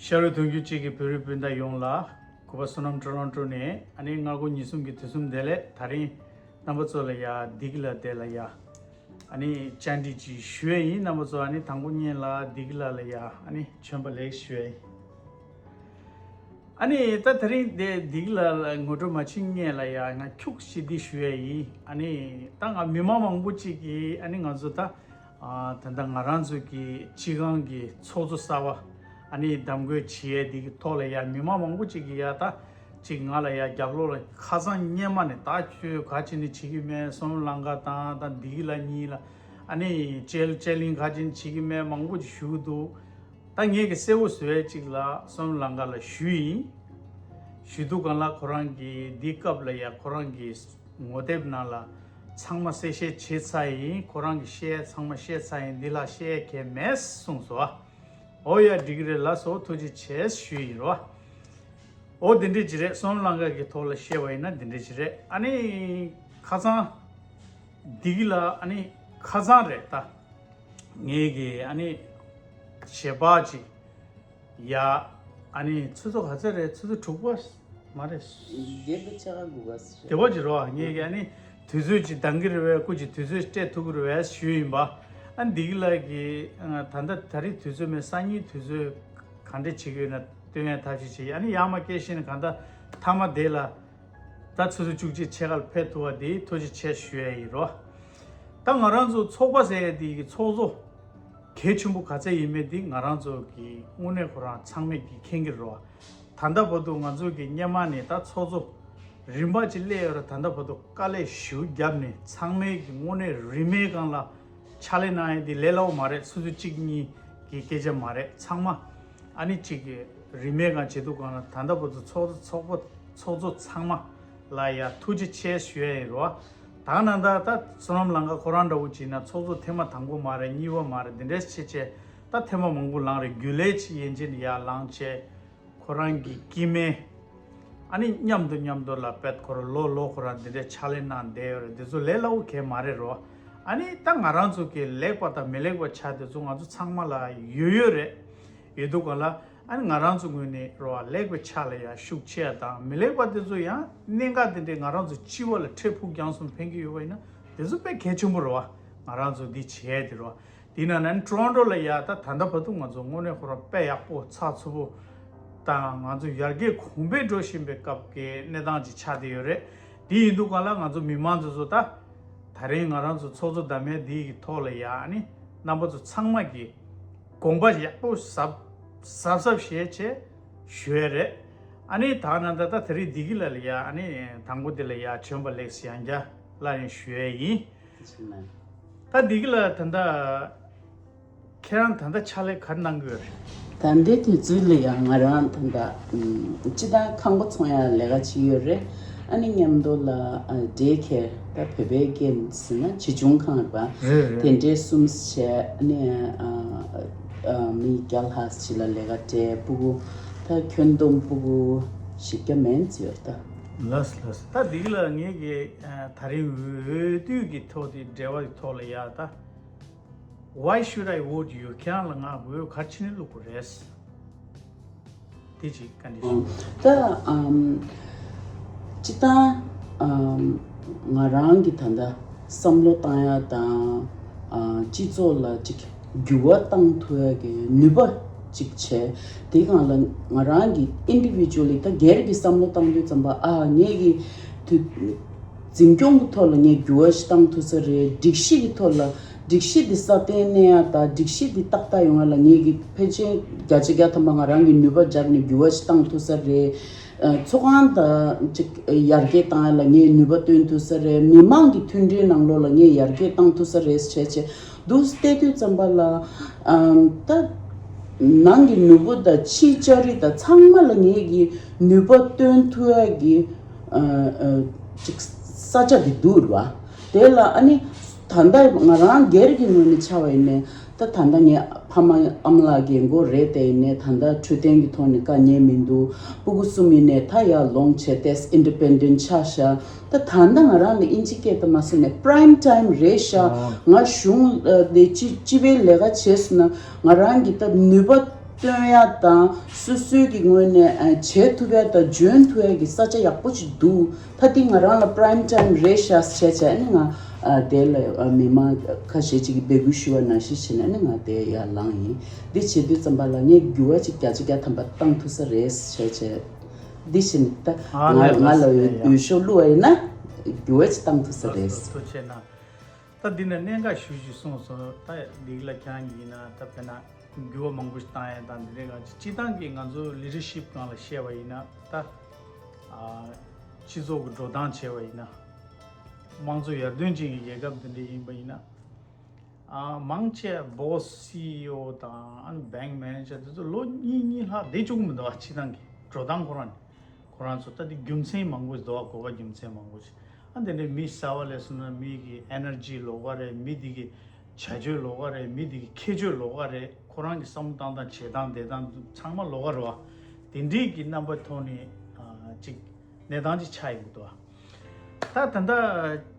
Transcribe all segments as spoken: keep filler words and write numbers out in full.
ཤ་རུས་གདུང་རྒྱུད་གཅིག་གི་བོད་རིགས་སྤུན་ཟླ་ཡོངས་ལ། གུས་པ་བསོད་ནམས་ཊོ་རོན་ཊོ་ནས་ཨ་ནི་སྔ་དགོང་ཉིན་གསུམ་གྱི་དུས་གསུམ་བདེ་ལེགས། དེ་རིང་རྣམ་པ་ཚོ་ལ་ཡ་བདེ་སྐྱིད་ལ་བདེ་ལ་ཡ། ཨ་ནི་བཅར་འདྲི་ཅིག་ཞུ་ཡ་ཡིན། རྣམ་པ་ཚོ་ཨ་ནི་དང་པོ་ཉིད་ལ་བདེ་སྐྱིད་ལ་ལ་ཡ་ཨ་ནི་བྱོན་པ་ལེགས་ཞུ་ཡ་ཡིན། ཨ་ནི་ད་དེ་རིང་དེ་བདེ་སྐྱིད་ལ་ལ་ངོ་སྤྲོད་མ་བྱེད་སྔོན་ལ་ཡ་ང་ཁྱུག་ཞིག་འདི་ཞུ་ཡ་ཡིན། ཨ་ནི་ད་ང་མི་མང་མང་པོ་ཅིག་གིས་ཨ་ནི་ང་ཚོ་ད། ཨ། ད་ལྟ་ང་རང་ཚོ་གི་སྤྱི་ཁང་གི་ཚོགས་གཙོ་གསར་པ་ཨ་ནི་གདམ་བསྐོ་བྱེད་ཡས་འདི་གི་ཐོག་ལ་ཡ་མི་མང་མང་པོ་ཅིག་གིས་ཡ་ད་ཅིག་ང་ལ་ཡ་རྒྱབ་ལོགས་ལ་ཁ་སང་སྔོན་མ་ནས་ད་ཁྱོད་ག་བྱས་ནས་བྱེད་ཀྱི་མེད། བསོད་ནམས་ལང་ཀ་དང་ད་བདེ་སྐྱིད་ལ་གཉིས་ལ་ཨ་ནི་དཔྱད་དཔྱད་གླེང་ག་བྱས་ནས་བྱེད་ཀྱི་མེད། མང་པོ་ཅིག་ཞུ་གི་འདུག་ད་ངས་ཀྱི་གསལ་བོ་བཟོ་ཡས་ཅིག་ལ་བསོད་ནམས་ལང་ཀ་ལ་ཞུས་ཡིན། ཞུས་དུས་སྒང་ལ་ཁོ་རང་གིས་འདི་སྐབས་ལ་ཡ་ཁོ་རང་གི་ངོ་དེབ་ནང་ལ་ཚང་མ་གསལ་བཤད་བྱས་ཚར་ཡིན། ཁོ་རང་གིས་བཤད་ཡས་ཚང་མ་བཤད་ཚར་ཡིན། འདི་ལ་བཤད་ཡས་གང་ཡང་མེད་གསུངས་སོང་། ཨ། འོ་ཡ་འགྲིག་གི་རེད། ལགས་སོ། ཐུགས་རྗེ་ཆེ་ཞུས་ཡིན་རོ། འོ་དེ་འདྲས་ཅིག་རེད། བསོད་ནམས་ལང་ཀ་གི་ཐོག་ལ་བཤད་པ་ཡིན་ན་དེ་འདྲས་ཅིག་རེད། ཨ་ནི་ཁ་སང་འདི་གི་ལ་ཨ་ནི་ཁ་སང་རེད་ད། ངས་ཀྱི་ཨ་ནི་ཞལ་པར་ཅིག་ཡ། ཨ་ནི་ཆུ་ཚོད་ག་ཚོད་རེད། ཆུ་ཚོད་དྲུག་པ་མ་རེད། བརྒྱད་པ་ཕྱེད་ཀ་དགུ་པ་ཞིག་རེད། དེ་བ་ཅིག་རོ། ངས་ཀྱི་ཨ་ནི་དུས་ཚོད་ཅིག་འདང་གི་རེད་པས། སྐུ་མཁྱེན་དུས་ཚོད་སྤྲད་ཐུབ་ཀྱི་རེད་པས་ཞུས་ཡིན་པ། ཨ་ནི་འདི་གི་ལ་གི་ད་ལྟ་ད་རེས་དུས་ཚོད་མེད། སང་ཉིན་དུས་ཚོད་ག་འདྲས་བྱེད་ཀྱི་ཡོད་ན་སྟོན་ཡས་ཐབས་ཤེས་བྱེད། ཨ་ནི་ཡར་མར་སྐད་བཤད་ནས་གང་ལྟར་མཐའ་མ་དེ་ལ། ད་ཆུ་ཚོད་བཅུ་གཅིག་ཕྱེད་ཀ་ལ་ཕེབས་ཐུབ་པ་དེ་ཐུགས་རྗེ་ཆེ་ཞུ་ཡ་ཡིན་རོ། ད་ང་རང་ཚོ་ཚོགས་པ་ཟེར་ཡ་དེ་གི་ཚོགས་གཙོ་གལ་ཆེན་པོ་ག་ཚད་ཡིན་མིན་དེ་ང་རང་ཚོ་གི་དངོས་གནས་ཁོ་རང་ཚང་མས་ཀྱི་མཁྱེན་གྱི་རེད་བ། ད་ལྟ་བར་དུ་ང་ཚོ་གི་སྔོན་མ་ནས་ད་ཚོགས་གཙོ་རིམ་པ་ཅིག་སླེབས་ཡོད་རེད། ད་ལྟ་བར་དུ་དཀའ་ལས་ཞེ་པོ་བརྒྱབ་ནས་ཚང་མས་ཀྱི་དངོས་གནས་རིན་མེད་སྒང་ལ་ཕྱག་ལས་གནང་ཡ་དེ་ལས་སླ་པོ་མ་རེད། ཆུ་ཚོད་གཅིག་གཉིས་ཀྱི་སྐད་ཆ་མ་རེད། ཚང་མ། ཨ་ནི་གཅིག་གི་རིན་མེད་སྒང་བྱེད་དུས་སྒང་ལ་ད་ལྟ་བར་དུ་ཚོགས་གཙོ་ཚོགས་པ་ཚོགས་གཙོ་ཚང་མ་ལ་ཡ་ཐུགས་རྗེ་ཆེ་ཞུ་ཡ་ཡིན་རོ། ད་ནང་ད་ད་བསོད་ནམས་ལང་ཀ་ཁོ་རང་འདྲ་བོ་བྱས་ན་ཚོགས་གཙོ་ཐེངས་མ་དང་པོ་མ་རེད། གཉིས་པ་མ་རེད། འདི་འདྲས་བྱས་བྱས་ད་ཐེངས་མ་མང་པོ་ལངས་རེད། རྒྱུན་ལས་ཅིག་ཡན་ཆད་ཡར་ལངས་བྱས་ཁོ་རང་གི་སྐྱེ་དམན། ཨ་ནི་མཉམ་དུ་མཉམ་དུ་ལ་བེད་ཁོ་རང་ལོ་ལོ་ཁོ་རང་འདི་འདྲས་ཕྱག་ལས་གནང་བསྡད་ཡོད་རེད། འདི་ཚོ་ལས་སླ་པོ་གང་ཡང་མ་རེད་རོ། ཨ་ནི་ད་ང་རང་ཚོ་གི་ལེགས་པ་དང་མི་ལེགས་པ་ཆ་དེ་ཚོ་ང་ཚོ་ཚང་མ་ལ་ཡོད་ཡོད་རེད། ཡོད་དུས་སྒང་ལ་ཨ་ནི་ང་རང་ཚོ་ངོས་ནས་རོ་བ་ལེགས་པའི་ཆ་ལ་ཡང་ཤུགས་ཆེ་ཡ་དང་མི་ལེགས་པ་དེ་ཚོ་ཡང་གནད་འགག་དེ་འདྲས་ང་རང་ཚོ་སྤྱི་བ་ལ་འཕྲལ་ཕུགས་རྒྱང་གསུམ་ཕན་གྱི་ཡོད་པ་ཡིན་ན་དེ་ཚོ་དཔེ་གལ་ཆེན་པོ་རེད་བ། ང་རང་ཚོ་འདི་བྱེད་ཡ་དེ་རོ། དེ་ན་ནན་ཊོ་རོན་ཊོ་ལ་ཡ་ད་ད་ལྟ་བར་དུ་ང་ཚོ་དངོས་གནས་ཁོ་རང་དཔེ་ཡག་པོ་ཚགས་ཚུད་པོ་དང་ང་ཚོ་ཡར་རྒྱས་གོང་འཕེལ་འགྲོ་བཞིན་པའི་སྐབས་ཀྱི་གནས་སྟངས་ཅིག་ཆགས་བསྡད་ཡོད་རེད། དེ་ཡིན་དུས་སྒང་ལ་ང་ཚོ་མི་མང་ཚོ་ཚོ་ད་ད་རིང་ང་རང་ཚོ་ཚོགས་གཙོ་བདམས་ཡས་འདི་གི་ཐོག་ལ་ཡ་ཨ་ནི་རྣམ་པ་ཚོ་ཚང་མ་གི་དགོངས་པ་ཡག་པོ་གཟབ་གཟབ་གཟབ་བྱས་བྱས་ཞུ་ཡས་རེད། ཨ་ནི་ད་ནང་ད་ད་དེ་རིང་བདེ་སྐྱིད་ལ་ལ་ཡ་ཨ་ནི་དང་པོ་དེ་ལ་ཡ་བྱོན་པ་ལེགས་ཡང་བསྐྱར་སླར་ཡང་ཞུ་ཡས་ཡིན། ད་བདེ་སྐྱིད་ལགས་ད་ལྟ་ཁྱེད་རང་ད་ལྟ་ཕྱག་ལས་ག་རེ་གནང་གི་ཡོད་རེད། ད་ལྟའི་དུས་ཚོད་ལ་ཡང་ང་རང་ད་ལྟ་ཨམ་སྤྱི་བཏང་ཁང་པ་ཚོང་ཡ་ལས་ཀ་བྱེད་ཡོད་རེད། ཨ་ནི་མཉམ་དུ་ལ་ཨ་ཌེ་ཁེར་ད་བོད་པའི་སྐད་ཟེར་ན་བྱིས་སྐྱོང་ཁང་རེད་པ། རེད་རེད། དེ་འདྲའི་གསུམ་བྱས་ཨ་ནི་ཨ་ཨ་མི་བརྒྱ་ལྷག་ཅིག་ལ་ལས་ཀ་སྤྲད། སྤུ་གུ་ད་ཁྱོན་བསྡོམས་སྤུ་གུ་བཞི་བརྒྱ་མན་ཙམ་ཡོད་ད། ལགས་ལགས། ད་འདི་ལ་ངེད་ཀྱི་ཨ་ད་རེས་འོས་བསྡུ་གི་ཐོག་དེ་འབྲེལ་བ་གི་ཐོག་ལ་ཡ་ད། Why should I vote you? ཁྱེད་རང་ལ་ང་འོས་ག་རེ་བྱས་ནས་བླུག་དགོས་རེད། དེ་ཅིག་བཀའ་འདྲི་ཞུ། ད་ཨམ་སྤྱི་བཏང་ཨམ་ང་རང་གི་ད་ལྟ་བསམ་བློ་བཏང་ཡ་དང་ཨ་སྤྱི་ཚོགས་ལ་ཅིག་འགྱུར་བ་བཏང་ཐུབ་ཡ་གི་ནུས་པ་ཅིག་བྱས། དེ་སྒང་ལ་ང་རང་གི་ཨིན་ཌི་བི་ཇུ་ཨལ་ལི་ད་སྒེར་གྱི་བསམ་བློ་བཏང་དུས་ཙམ་པ་ཨ་ངེད་ཀྱི་དུས་འཛིན་སྐྱོང་གི་ཐོག་ལ་ངས་འགྱུར་བ་ཞིག་བཏང་ཐུབ་ས་རེད། སྒྲིག་གཞི་གི་ཐོག་ལ་སྒྲིག་གཞི་འདི་སྲ་བརྟན་གནས་ཡ་དང་སྒྲིག་གཞི་འདི་ཏག་ཏག་ཡོང་ཡ་ལ་ངེད་ཀྱིས་ཕལ་ཆེར་བརྒྱ་ཆ་བརྒྱ་ཐམ་པ་ང་རང་གིས་ནུས་པ་སྦྱར་ནས་འགྱུར་བ་ཞིག་བཏང་ཐུབ་ས་རེད། ཨ་ཚོགས་ཁང་དང་ཅིག་ཡར་རྒྱས་བཏང་ཡ་ལ་ངས་ནུས་པ་བཏོན་ཐུབ་ས་རེད། མི་མང་གི་མཐུན་སྒྲིལ་ནང་ལོགས་ལ་ངས་ཡར་རྒྱས་བཏང་ཐུབ་ས་རེད་བྱས་བྱས་འདུག་བལྟས་དུས་ཙམ་པ་ལ་ཨམ་ད་ནང་གི་ནོར་བུ་དང་ཕྱིའི་ལྕགས་རི་དང་ཚང་མ་ལ་ངེད་ཀྱིས་ནུས་པ་བཏོན་ཐུབ་ཡ་གི་ཨ་ཨ་ཅིག་ས་ཆ་དེ་འདུག་རེད་བ། དེ་ལ་ཨ་ནི་ད་ལྟ་ང་རང་སྒེར་གྱི་ངོས་ནས་ཆ་བ་ཡིན་ནའི་ད་ད་ལྟ་ངའི་ཕ་མ་ཨ་མ་ལགས་རྒན་གོག་རེད། དེ་ཡིན་ནའི་ད་ལྟ་འཕྲོད་བསྟེན་གྱི་ཐོག་ནས་དཀའ་ངལ་མི་འདུག་སྤུ་གུ་གསུམ་ཡིན་ནའི་ད་ཡར་ལོངས་བྱས་ཏེ་ཨིན་ཌི་པེན་ཌེན་ཊི་ཆགས་ཤག་ད་ད་ལྟ་ང་རང་ལ་ཨིན་ཇི་སྐད་དུ་མ་སོང་ནས་པི་རའིམ་ཊའིམ་རེད་ཤག་ཨོ། ང་གཞུང་ཨ་དེ་སྤྱི་སྤྱི་པའི་ལས་ཀ་བྱས་སོང་ན་ང་རང་གི་ད་ནུས་པ་ སྟོན་ཡ་དང་སོ་སོའི་གི་ངོས་ནས་ཨ་བྱེད་ཐུབ་ཡ་དང་འཇོན་ཐུབ་ཡ་གི་ས་ཆ་ཡག་པོ་ཅིག་འདུག་ད་འདི་ང་རང་ལ་prime time་རེད་ཤག་བྱས་བྱས་ནས་ང་ཨ་དེ་ལ་ཨ་མི་མང་ཁ་ཤས་ཅིག་གིས་འབོད་སྐུལ་ཞུ་བ་ནང་བཞིན་བྱས་ནས་ནི་ང་དེ་ཡར་ལངས་ཡིན། འདི་བྱེད་དུས་ཙམ་པ་ལ་ངས་འགྱུར་བ་ཅིག་བརྒྱ་ཆ་བརྒྱ་ཐམ་པ་བཏང་ཐུབ་ས་རེད་བྱས་བྱས། འདི་བཞིན་ད་ང་ང་ལ་འོས་འོས་ཤོག་བླུགས་པ་ཡིན་ན་འགྱུར་བ་ཅིག་བཏང་ཐུབ་ས་རེད། ཐུགས་རྗེ་ཆེ་གནང་། ད་འདི་ནས་གནད་འགག་ཞུ་ཞུ་གསུངས་སོང་། ད་འདི་ལ་ཁྱེད་རང་གིས་ཡིན་ན་ད་དཔེར་ན་འགྱུར་བ་མང་པོ་ཞིག་བཏང་ཡ་དང་འདི་འདྲའི་གང་ཅིག་སྤྱིར་བཏང་གི་ང་ཚོ་leadership་སྒང་ལ་བཤད་པ་ཡིན་ན་ད་ཨ་སྤྱི་ཚོགས་ཀྱི་འགྲོ་སྟངས་བྱས་པ་ཡིན་ན་དམངས་གཙོ་ཡར་ཐོན་ཅན་གྱི་རྒྱལ་ཁབ་འདི་འདྲ་ཡིན་པ་ཡིན་ན། ཨ་མང་ཆེ་བ་boss་CEO་དང་ཨ་bank manager་དེ་ཚོ་ལོ་གཉིས་གཉིས་ལྷག་བསྡད་བཅུག་གི་མི་འདུག་ཨ། སྤྱིར་བཏང་གི་འགྲོ་སྟངས་ཁོ་རང་ནི་ཁོ་རང་ཚོ་ད་དེ་རྒྱུ་མཚན་མང་པོ་ཞིག་འདུག་ཨ། གོ་བ་རྒྱུ་མཚན་མང་པོ་ཞིག་ཨ་འདི་འདྲའི་མི་གསར་པ་སླེབས་སོང་ན་མི་གི་energy་ལོགས་ཀ་རེད། མི་དེ་གི་བྱ་སྤྱོད་ལོགས་ཀ་རེད། མི་དེ་གི་ཁྱད་ཆོས་ལོགས་ཀ་རེད། ཁོ་རང་གི་བསམ་བློ་བཏང་སྟངས་བྱེད་སྟངས་བསྡད་སྟངས་ཚང་མ་ལོགས་ཀ་རེད་བ། དེ་འདྲའི་གི་རྣམ་པ་ཐོག་ནས་ཨ་ཅིག་གནས་སྟངས་ཅིག་ཆགས་ཡོང་གི་འདུག་ཨ། ད་ད་ལྟ་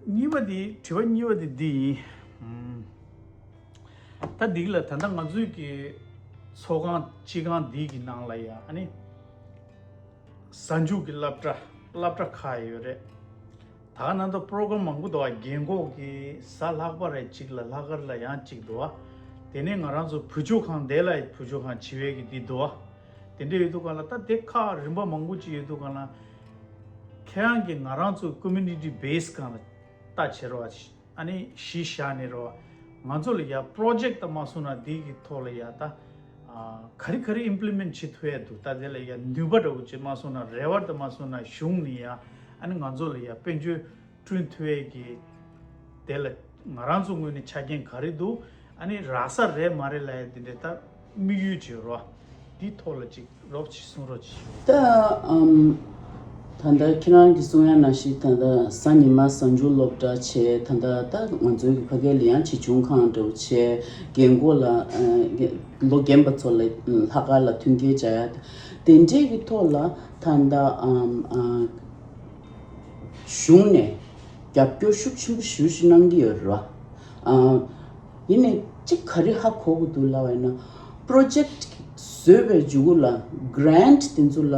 གཉིས་པ་དེ་དྲི་བ་གཉིས་པ་དེ་འདི་ཡིན། ཨུམ། ད་འདི་ལ་ད་ལྟ་ང་ཚོའི་གི་ཚོགས་ཁང་སྤྱི་ཁང་འདི་གི་ནང་ལ་ཡ་ཨ་ནི་གཟའ་མཇུག་གི་སློབ་གྲྭ་སློབ་གྲྭ་ཁག་ཡོད་རེད། ད་ག་ནང་དུ་program་མང་པོ་འདུག་ཨ། རྒན་གོག་གི་གཟའ་ལྷག་པ་རེ་གཅིག་ལ་ལྷག་དཀར་ལ་ཡང་གཅིག་འདུག་ཨ། དེ་ནས་ང་རང་ཚོ་བུ་བཅོལ་ཁང་དེ་ལ་བུ་བཅོལ་ཁང་བྱིས་པའི་གི་འདི་འདུག་ཨ། དེ་འདྲ་ཡོད་དུས་གང་ལ་ད་དེ་ཁག་རིམ་པ་མང་པོ་ཅིག་ཡོད་དུས་གང་ལ། ཁྱེད་རང་གིས་ང་རང་ཚོ་community base་སྒང་ལ་ལྟ་བྱེད་རོགས་ཨ། ཨ་ནི་གཞི་བཞག་ནས་རོགས། ང་ཚོ་ལ་ཡ་project་དང་མ་སོང་ན་འདི་གི་ཐོག་ལ་ཡ་ད་ཨ་ག་རེ་ག་རེ་implement་བྱེད་ཐུབ་ཡ་འདུག་ད་དེ་ལ་ཡ་ནུས་པ་འདྲ་བོ་ཅིག་མ་སོང་ན་རེ་བ་དང་མ་སོང་ན་གཞུང་ནས་ཡ་ཨ་ནི་ང་ཚོ་ལ་ཡ་དཔལ་འབྱོར་བསྐྲུན་ཐུབ་ཡས་ཀྱི་དེ་ལ་ང་རང་ཚོ་ངོས་ནས་ཆ་རྐྱེན་ག་རེ་འདུག་ཨ་ནི་རག་ས་རེད་མ་རེད་ལབ་ཡ་དེ་འདྲའི་ད་དམིགས་ཡུལ་ཅིག་ཡོད་རོགས། འདི་ཐོག་ལ་ཅིག་རོབ་ཅིག་གསུང་རོགས་ཅིག་ཞུ། ད་ཨམ། ད་ལྟ་ཁྱེད་རང་གིས་གསུང་ཡ་ནང་བཞིན་ད་ལྟ་གཟའ་ཉི་མ་གཟའ་མཇུག་སློབ་གྲྭ་བྱས། ད་ལྟ་ད་ང་ཚོའི་གི་ཕ་གི་ལ་ཡང་བྱིས་ཆུང་ཁང་འདྲ་བོ་བྱས། རྒན་གོག་ལ་ཨ་ལོ་རྒན་པ་ཚོ་ལ་ལྷག་དཀར་ལ་མཐུན་རྐྱེན་སྦྱར་ཡ་དེ་འདྲས་ཀྱི་ཐོག་ལ་ད་ལྟ་ཨམ་ཨ། གཞུང་ནས་རྒྱབ་སྐྱོར་ཤུགས་ཆེན་པོ་ཞེ་པོ་ཞིག་གནང་གི་ཡོད་རེད་བ། ཨ། ཡིན་ནའི་གཅིག་ག་རེ་ཧ་གོ་གི་འདུག་ལབ་པ་ཡིན་ན། project་བཟོས་པའི་མཇུག་ལ་grant་དེ་ཚོ་ལ་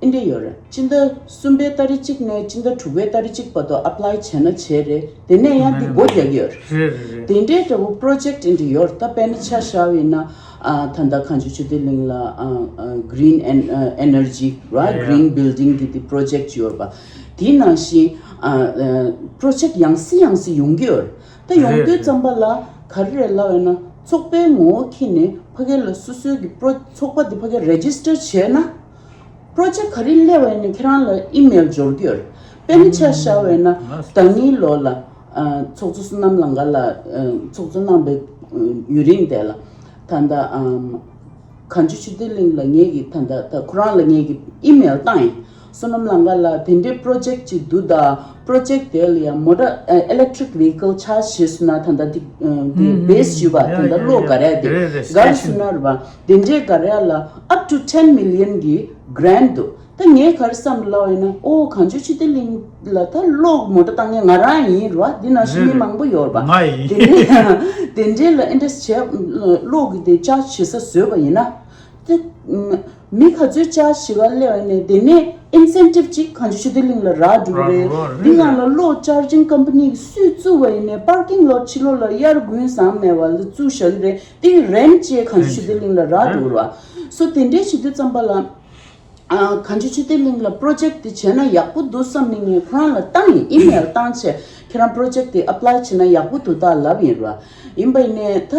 ཨེ་འདྲ་ཡོད་རེད། སྤྱི་ཟླ་གསུམ་པའི་ཏ་རིག་གཅིག་ནས་སྤྱི་ཟླ་དྲུག་པའི་ཏ་རིག་གཅིག་བར་དུ་apply་བྱས་ན་བྱས་རེད། དེ་ནས་ཡང་དེ་སྒོ་རྒྱག་གི་ཡོད་རེད། རེད་རེད་རེད། དེ་འདྲའི་འདྲ་བོ་project་ཨེ་འདྲ་ཡོད་རེད། ད་དཔེར་ན་ཆ་བཞག་པ་ཡིན་ན། ཨ། ད་ལྟ་གངས་ལྗོངས་ཆོས་སྡེ་གླིང་ལ་ཨ་ཨ་green en- ཨ་energy་ར་ཡ་ཡ། Green building་གི་དེ་project་ཅིག་ཡོད་རེད་པ། དེ་ནང་བཞིན་ཨ་ཨ་project་ཡང་སེ་ཡང་སེ་ཡོང་གི་ཡོད་རེད། ད་ཡོང་རེད་དུས་རེད། ཙམ་པ་ལ་ག་རེ་རེད་ལབ་ཡོད་ན། ཚོགས་པའི་ངོ་བོ་འཁྱེར་ནས་ཕ་གི་ལ་སོ་སོའི་གི་པྲོ- ཚོགས་པ་དེ་ཕ་གི་register་བྱས་ན། project་ག་རེ་སླེབས་པ་ཡིན་ན་ཁྱེད་རང་ལ་email་འབྱོར་གྱི་ཡོད་རེད། དཔེར་ན་ཆ་བཞག་པ་ཡིན་ན། ཨ་ཟླ་ཉིན་ལོ་ལ་ཨ་ཚོགས་གཙོ་བསོད་ནམས་ལང་ཀ་ལགས་ཨ་ཚོགས་གཙོ་གནང་པའི་ཨ་ཡུན་རིང་དེ་ལ་ད་ལྟ་ཨམ་གངས་ལྗོངས་ཆོས་སྡེ་གླིང་ལ་ངེད་ཀྱིས་ད་ལྟ་ད་ཁོ་རང་ལ་ངེད་ཀྱིས་email་བཏང་ཡིན། བསོད་ནམས་ལང་ཀ་ལགས་དེ་འདྲའི་project་ཅིག་འདུག་ད་project་དེ་ལ་ཡང་motor ཨ་electric vehicle་charge་བྱས་སོང་ན་ད་ལྟ་དེ་ཨ་དེ་ཨུམ་base་ཞུས་པ་ཡ་ད་ལྟ་ཡ་གློག་ཡ་ག་རེ་དེ་རེད་རེད་ག་རེ་station་སོང་ན་རེད་པ། དེ་འདྲའི་ག་རེ་ལ་up to ten million་གི་grant་འདུག་ད་ངས་ག་རེ་བསམ་ལབ་ཡིན་ན། ཨོ་གངས་ལྗོངས་ཆོས་སྡེ་གླིང་ལ་ད་གློག་མོ་ཊ་བཏང་མཁན་ང་རང་ཡིན་རེད་བ། འདི་ནང་བཞིན་མི་རེད་མང་པོ་ཡོད་རེད་པ། ང་ཡིན། དེ་འདྲའི་དེ་འདྲའི་ལ་interest་བྱས་གློག་གི་དེ་charge་བྱེད་ས་བཟོས་པ་ཡིན་ན། དེ་མི་ག་ཚོད་charge་བྱེད་ག་སླེབས་ཡིན་ནའི་དེ་ནས་incentive་ཅིག་གངས་ལྗོངས་ཆོས་སྡེ་གླིང་ལ་རག་འགྲོ་གི་རེད། རག་འགྲོ་རེད། འདི་སྒང་ལ་གློག་charging company་གིས་སུས་བཙུགས་པ་ཡིན་ནའི་parking lot་ཕྱི་ལོགས་ལ་གཡར་དགུན་སྒང་མེད་པ་ལ་བཙུགས་བཞག་གི་རེད། དེ་གི་rent་ཅིག་གངས་ལྗོངས་ཆོས་སྡེ་གླིང་ལ་རག་འགྲོ་གི་རེད་བ། སོ་དེ་འདྲའི་བྱེད་དུས་ཙམ་པ་ལ། ཨ་གངས་ལྗོངས་ཆོས་སྡེ་གླིང་ལ་project་དེ་བྱས་ན་ཡག་པོ་འདུག་བསམ་ནས་ངས་ཁོ་རང་ལ་བཏང་ཡིན། email་བཏང་བྱས་ཁྱེད་རང་project་དེ་apply་བྱས་ན་ཡག་པོ་འདུག་ད་ལབ་ཡིན་ར། ཡིན་པ་ཡིན་ནའི་ད་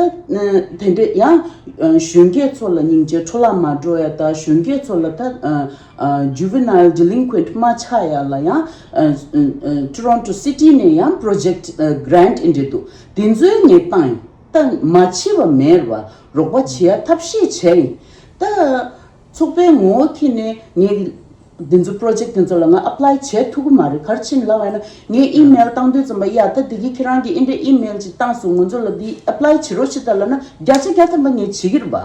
དེ་འདྲའི་ཡང་གཞོན་སྐྱེས་ཚོ་ལ་སྙིང་རྗེ་འཕྲོ་བརླག་མ་འགྲོ་ཡ་ད་གཞོན་སྐྱེས་ཚོ་ལ་ད་juvenile delinquent་མ་ཆགས་ཡ་ལ་ཡང་Toronto City་ནས་ཡང་project་grant་ཨེ་འདྲ་འདུག་དེ་ཚོའི་ངས་བཏང་ཡིན། ད་མ་བྱས་པ་མེད་ར་བ། རོགས་པ་བྱེད་ཡ་ཐབས་ཤེས་བྱས་ཡིན། ད། ཚོགས་པའི་ངོ་བོ་འཁྱེར་ནས་ངས་འདི་ཚོ་project་འདི་ཚོ་ལ་ང་apply་བྱེད་ཐུབ་ཀྱི་མ་རེད། ག་རེ་བྱས་ནས་ལབ་པ་ཡིན་ན་ངས་email་བཏང་དུས་ཙམ་པ་ཡ་ད་འདི་གི་ཁྱེད་རང་གིས་འདི་འདྲའི་email་ཅིག་བཏང་སོང་། ང་ཚོ་ལ་འདི་apply་བྱེད་རོགས་བྱེད་དང་ལབ་ན་བརྒྱ་ཆ་བརྒྱ་ཐམ་པ་ངས་བྱེད་ཀྱི་རེད་པ།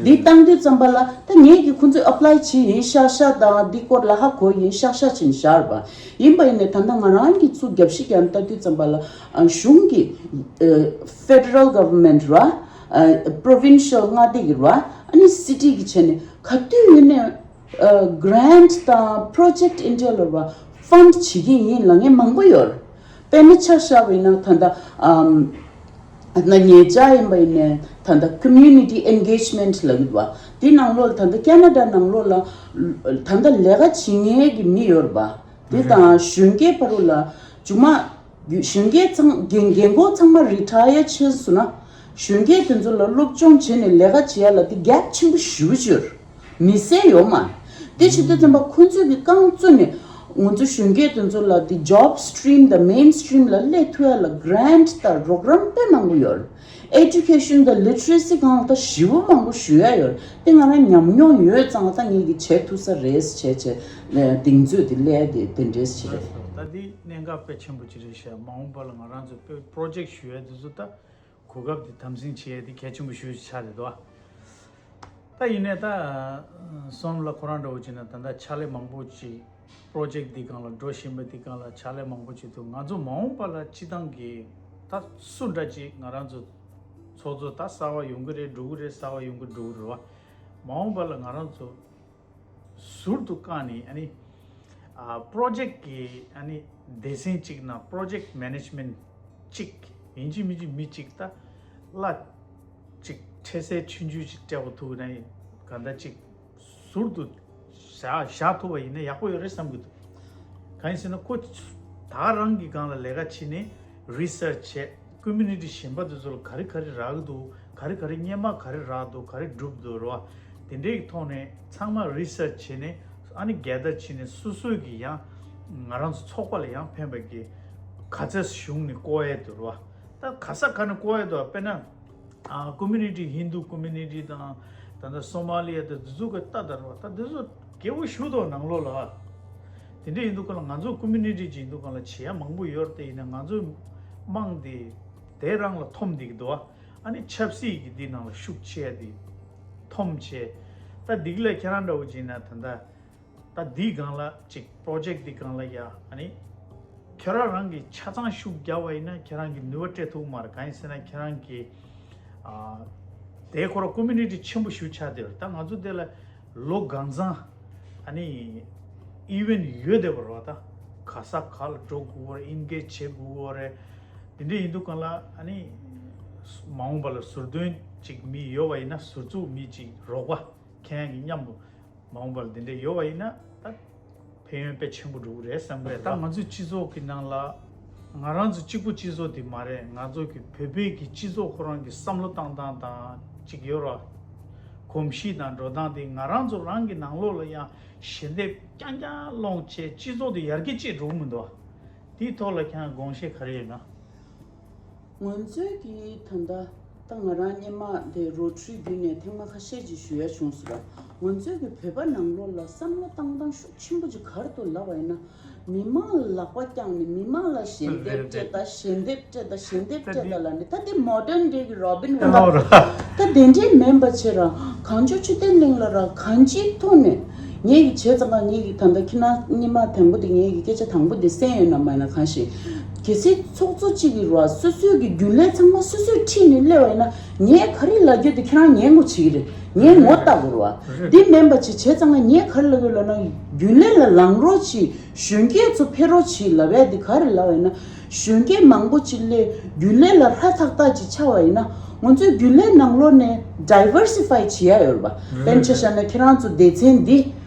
འདི་བཏང་དུས་ཙམ་པ་ལ་ད་ངས་ཀྱིས་ཁོང་ཚོས་apply་བྱས་ཡིན་ཤག་ཤག་དང་འདི་སྐོར་ལ་ཧ་གོ་ཡིན་ཤག་ཤག་བྱས་ནས་བཞག་རེད་པ། ཡིན་པ་ཡིན་ནའི་ད་ལྟ་ང་རང་གིས་ཚུར་རྒྱབ་བཤིག་རྒྱབ་ལྟ་དུས་ཙམ་པ་ལ་གཞུང་གི་federal government་ར། ཨ་པོ་རོ་བིན་ཤལ་མངའ་སྡེ་གི་རེད་བ། ཨ་ནི་སི་ཊི་གི་བྱས་ནས་ག་དུས་ཡིན་ནའི་ཨ་གྷ་རན་ཊི་དང་པོ་རོ་ཇེག་ཊི་ཨིན་ཌི་ཡ་ལ་རེད་བ་ཕན་ཌི་བྱེད་ཀྱི་ཡིན་ལབ་མཁན་མང་པོ་ཡོད་རེད། དཔེར་ན་ཆ་བཞག་པ་ཡིན་ན་ད་ལྟ་ཨམ། ད་ལྟ་ཉེ་ཆར་ཡིན་པ་ཡིན་ནའི་ད་ལྟ་ཀོ་མུ་ནི་ཊི་ཨེན་གེ་ཇི་མེན་ཊི་ལབ་ཀྱི་འདུག་བ། དེ་ནང་ལོགས་ལ་ད་ལྟ་ཁེ་ན་ཌ་ནང་ལོགས་ལ་ད་ལྟ་ལས་ཀ་བྱེད་མཁན་གྱི་མི་ཡོད་རེད་པ། དེ་དང་གཞོན་སྐྱེས་བར་དུ་ལ་མཇུག་མ་གཞོན་སྐྱེས་ཚང་རྒན་རྒན་འཁོགས་ཚང་མ་རི་ཊ་ཡར་ཕྱིན་སོང་ན། གཞོན་སྐྱེས་དེ་ཚོ་ལ་སློབ་སྦྱོང་བྱས་ནས་ལས་ཀ་བྱེད་ཡ་ལ་དེ་གེབ་ཆེན་པོ་ཞེ་པོ་ཅིག་ཡོད་རེད། མི་སེར་ཡོད་མ་རེད། དེ་བྱེད་དུས་ཙམ་པ་ཁོང་ཚོས་ཀྱི་རྐང་བཙུགས་ནས་ང་ཚོ་གཞོན་སྐྱེས་དེ་ཚོ་ལ་དེ་ཇོབ་སི་ཊི་རིམ་དང་མེན་སི་ཊི་རིམ་ལ་སླེབས་ཐུབ་ཡ་ལ་གྷ་རན་ཊི་དང་རོགས་རམ་དཔེ་མང་པོ་ཡོད་རེད། ཨེ་ཌུ་ཀེ་ཤན་དང་ལི་ཊི་རེ་སི་སྒང་ལ་ད་ཞེ་པོ་མང་པོ་ཞུ་ཡ་ཡོད་རེད། དེ་ང་རང་ཉམས་མྱོང་ཡོད་ཙང་ད་ངས་ཀྱི་བྱེད་ཐུབ་ས་རེད་བྱས་བྱས་གདེང་ཚོད་དེ་སླེབས་དེ་དེ་འདྲས་བྱས་རེད། ད་འདི་གནད་འགག་དཔེ་ཆེན་པོ་ཅིག་རེད་ཤག་མ་འོངས་པ་ལ་ང་རང་ཚོ་པོ་རོ་ཇེག་ཊི་ཞུ་ཡ་དེ་ཚོ་ད་གོ་སྐབས་དེ་དམ་འཛིན་བྱེད་ཡ་དེ་གལ་ཆེན་པོ་ཞེ་པོ་ཅིག་ཆགས་རེད་དོ། ད་ཡིན་ནའི་ད་སོམ་ལ་ཁོ་རང་འདྲ་བོ་བྱས་ན་ད་ལྟ་ཕྱག་ལས་མང་པོ་ཅིག་པོ་རོ་ཇེག་ཊི་འདི་སྒང་ལ་འགྲོ་བཞིན་པ་འདི་སྒང་ལ་ཕྱག་ལས་མང་པོ་བྱེད་འདུག་ང་ཚོ་མ་འོངས་པ་ལ་སྤྱི་བཏང་གི་ད་སུ་འདྲ་ཅིག་ང་རང་ཚོ་ཚོགས་གཙོ་ད་གསར་པ་ཡོང་གི་རེད། འགྲོ་གི་རེད། གསར་པ་ཡོང་གི་འགྲོ་གི་རེད་བ། མ་འོངས་པ་ལ་ང་རང་ཚོ་ཟུར་དུ་བཀག་ནས་ཨ་ནི་ཨ་པོ་རོ་ཇེག་ཊི་གི་ཨ་ནི་སྡེ་ཚན་གཅིག་ནང་པོ་རོ་ཇེག་ཊི་མེ་ནེ་ཇི་མེན་ཊི་གཅིག་ཡིན་གཅིག་མིན་གཅིག་མི་གཅིག་ད་གླ་གཅིག་འཕྲལ་སེལ་ཆུང་ཆུང་ཅིག་སྤྲད་པ་ཐུབ་ན་ག་འདྲ་གཅིག་ཟུར་དུ་བཞག་བཞག་ཐུབ་པ་ཡིན་ན་ཡག་པོ་ཡོད་རེད་བསམ་གྱི་འདུག་གང་ཡིན་ཟེར་ན་ཁོ་ད་རང་གི་སྒང་ལ་ལས་ཀ་བྱེད་ནས་རི་སར་ཆི་བྱས། ཀོ་མུ་ནི་ཊི་གཞན་པ་དེ་ཚོ་ལ་ག་རེ་ག་རེ་རག་གི་འདུག་ག་རེ་ག་རེ་སྔོན་མ་ག་རེ་རག་འདུག་ག་རེ་གྲུབ་འདུག་རེད་བ། དེ་འདྲའི་ཐོག་ནས་ཚང་མ་རི་སར་ཆི་བྱས་ནས་ཨ་ནི་གེ་དར་བྱས་ནས་སོ་སོའི་གི་ཡང་ང་རང་ཚོ་ཚོགས་པ་ལ་ཡང་ཕན་པའི་གི་ག་ཚད་གཞུང་ནས་བསྐོར་ཡས་འདུག་རེད་བ། ད་ག་ས་ག་ནས་བསྐོར་ཡས་འདུག་དཔེར་ན། ཨ་ཀོ་མུ་ནི་ཊི་ཧིན་དུ་ཀོ་མུ་ནི་ཊི་དང་ད་ལྟ་སོ་མ་ལི་ཡ་དང་དེ་ཚོ་གི་ལྟ་དར་བ་ད་དེ་ཚོ་རྒྱལ་པོ་ཞུ་དོ་ནང་ལོགས་ལ། དེ་འདྲ་ཡིན་དུས་ག་ལ་ང་ཚོ་ཀོ་མུ་ནི་ཊི་ཅིག་ཡིན་དུས་ག་ལ་བྱེད་ཡ་མང་པོ་ཡོད་རེད། དེ་ཡིན་ན་ང་ཚོའི་དམངས་དེ་དེ་རང་ལ་འཐོམ་བསྡད་ཀྱི་འདུག་ཨ་ནི་ཆབ་སྲིད་ཀྱི་འདི་ནང་ལ་ཤུགས་ཆེ་ཡ་དེ་འཐོམ་ཆེ། ད་འདི་ག་ལ་ཁྱེད་རང་འདྲ་བོ་ཅིག་ཡིན་ན་ད་ལྟ། ད་འདིའི་སྒང་ལ་ཅིག་པོ་རོ་ཇེག་ཊི་འདི་སྒང་ལ་ཡ་ཨ་ནི་ཁྱོད་རང་རང་གིས་ཆ་ཚང་ཤུགས་རྒྱབ་པ་ཡིན་ན་ཁྱེད་རང་གིས་ནུས་པ་སྤྲད་ཐུབ་མ་རེད། གང་ཡིན་ཟེར་ན་ཁྱེད་རང་གིས་ཨ་དེ་ཁོ་རང་ཀོ་མུ་ནི་ཊི་ཆེན་པོ་ཞིག་ཆགས་བསྡད་པ་རེད། ད་ང་ཚོ་དེ་ལ་ལོ་གང་ཚང་ཨ་ནི་ཨི་ཝེན་ཊི་ཡོད་བསྡད་པ་རེད་བ། ད་ག་ས་ག་ལ་འགྲོ་དགོས་པ་རེད། ཨིན་གེ་ཇི་བྱེད་དགོས་པ་རེད། དེ་འདྲ་ཡིན་དུས་སྒང་ལ་ཨ་ནི་མ་འོངས་པ་ལ་ཟུར་འདོན་ཅིག་མི་ཡོད་པ་ཡིན་ན་ཟུར་བཙུགས་མི་ཅིག་རོགས་པ་ཁྱེད་རང་གིས་མཉམ་དུ། མ་འོངས་པར་འདི་འདྲ་ཡོད་པ་ཡིན་ན་ད་ཕན་ཡོན་དཔེ་ཆེན་པོ་འགྲོ་གི་རེད་བསམ་གི་རེད། ད་ང་ཚོའི་སྤྱི་ཚོགས་ཀྱི་ནང་ལ་ང་རང་ཚོ་གཅིག་པུ་སྤྱི་ཚོགས་དེ་མ་རེད། ང་ཚོ་གི་བོད་པའི་གི་སྤྱི་ཚོགས་ཁོ་རང་གི་བསམ་བློ་བཏང་སྟངས་དང་གཅིག་ཡོད་ར། གོམས་གཤིས་དང་འགྲོ་སྟངས་དེ་ང་རང་ཚོ་རང་གི་ནང་ལོགས་ལ་ཡང་ཞལ་འདེབས་རྐྱང་རྐྱང་སློང་བྱས་སྤྱི་ཚོགས་དེ་ཡར་རྒྱས་བྱེད་འགྲོ་གི་མི་འདུག་དེའི་ཐོག་ལ་ཁྱེད་རང་དགོངས་བཞེས་ག་རེ་ཡོད་ན། ང་ཚོའི་གི་ད་ལྟ་ད་ང་རང་སྔོན་མ་དེ་རོ་ཊ་རི་བརྒྱུད་ནས་ཐེངས་མ་ཁ་ཤས་ཅིག་ཞུ་ཡ་བྱུང་སོང་ར། ང་ཚོའི་གི་བོད་པ་ནང་ལོགས་ལ་བསམ་བློ་བཏང་སྟངས་ཤུགས་ཆེན་པོ་ཅིག་ག་རེ་འདུག་ལབ་པ་ཡིན་ན། མི་མང་ལ་ལག་པ་བརྐྱངས་ནས་མི་མང་ལ་ཞལ་འདེབས་སྤྲད་ད་ཞལ་འདེབས་སྤྲད་ད་ཞལ་འདེབས་སྤྲད་ད་ལབ་ནས་ད་དེ་མོ་ཌན་ཌེ་གི་རོ་བིན་ཧུ་ཌ་ད་དེ་འདྲའི་མིན་པ་བྱས་ར། གངས་ལྗོངས་མཆོད་རྟེན་གླིང་ལ་ར་གང་ཅིའི་ཐོག་ནས། ངེད་ཀྱི་བྱས་ཙང་ཀ་ངེད་ཀྱི་ད་ལྟ་ཁྱེད་རང་སྔོན་མ་དང་པོ་དེ་ངེད་ཀྱི་སྐད་ཆ་དང་པོ་དེ་གསན་ཡོད་ན་མ་ཡིན་ན་གང་ཞིག་གལ་སྲིད་ཚོགས་གཙོ་གཅིག་གིས་ར་སོ་སོའི་གི་རྒྱུན་ལས་ཚང་མ་སོ་སོས་ཁྲིད་ནས་སླེབས་པ་ཡིན་ན་ངས་ག་རེ་ལབ་རྒྱུ་དེ་ཁྱེད་རང་ཉན་དགོས་བྱེད་ཀྱི་རེད། ངས་ངོ་ལྟ་དགོས་རེད་བ། འདི་མིན་པ་ཅིག་བྱས་ཙང་ཀ་ངས་ག་རེ་ལབ་དགོས་ལབ་ན་རྒྱུན་ལས་ལ་ལངས་རོགས་བྱེད། གཞོན་སྐྱེས་ཚོ་ཕེབས་རོགས་བྱེད་ལབ་ཡ་དེ་ག་རེ་ལབ་པ་ཡིན་ན། གཞོན་སྐྱེས་མང་པོ་ཅིག་སླེབས་རྒྱུན་ལས་ལ་ཧྲ་ཐག་ཐག་ཅིག་ཆགས་པ་ཡིན་ན་ང་ཚོའི་རྒྱུན་ལས་ནང་ལོགས་ནས་ཌའི་ཝར་སི་ཕའི་བྱེད་ཡ་ཡོད་རེད་པ། དཔེར་ན་ཆ་བཞག་ན་ཁྱེད་རང་ཚོ་སྡེ་ཚན་འདི་